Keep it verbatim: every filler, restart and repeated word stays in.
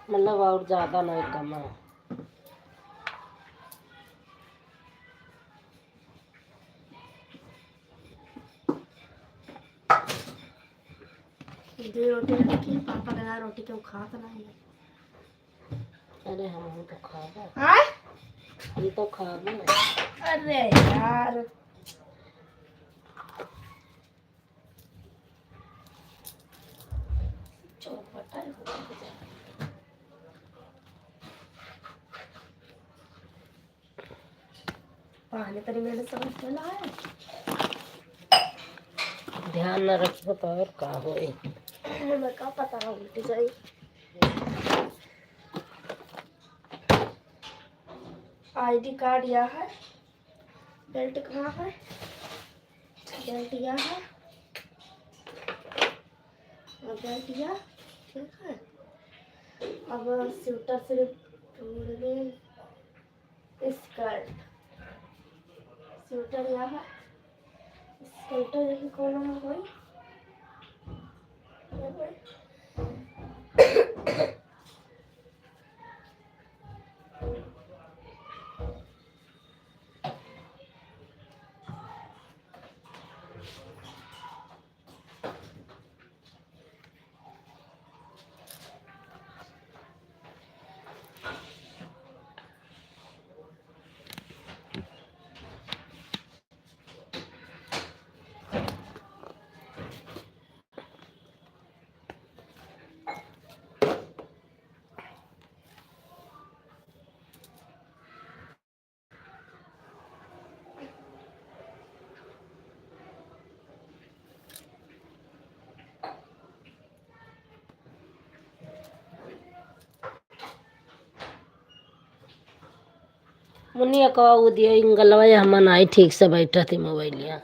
मतलब और ज्यादा नहीं, कम है। दो रोटी रखी, पापा के ना रोटी केहू खात नहीं है। अरे हम, हम तो खाबे। हाँ? ये तो खाबे। अरे यार। चौपटा है। पानी तनी मैंने समझ में ना आया। ध्यान न रखबो तो और का होई? हमें का पता है उल्टी जाई। आईडी कार्ड या है, बेल्ट कहाँ है? बेल्ट या है, और बेल्ट या, ठीक है। अब स्वेटर सिर्फ ढूंढ ले। स्कर्ट, स्वेटर या है, स्वेटर यही कौन में होई? मुनिया कवा उ दिया, इंगलवा या हमा नाई ठीक से बैठत ही मोबाइलिया।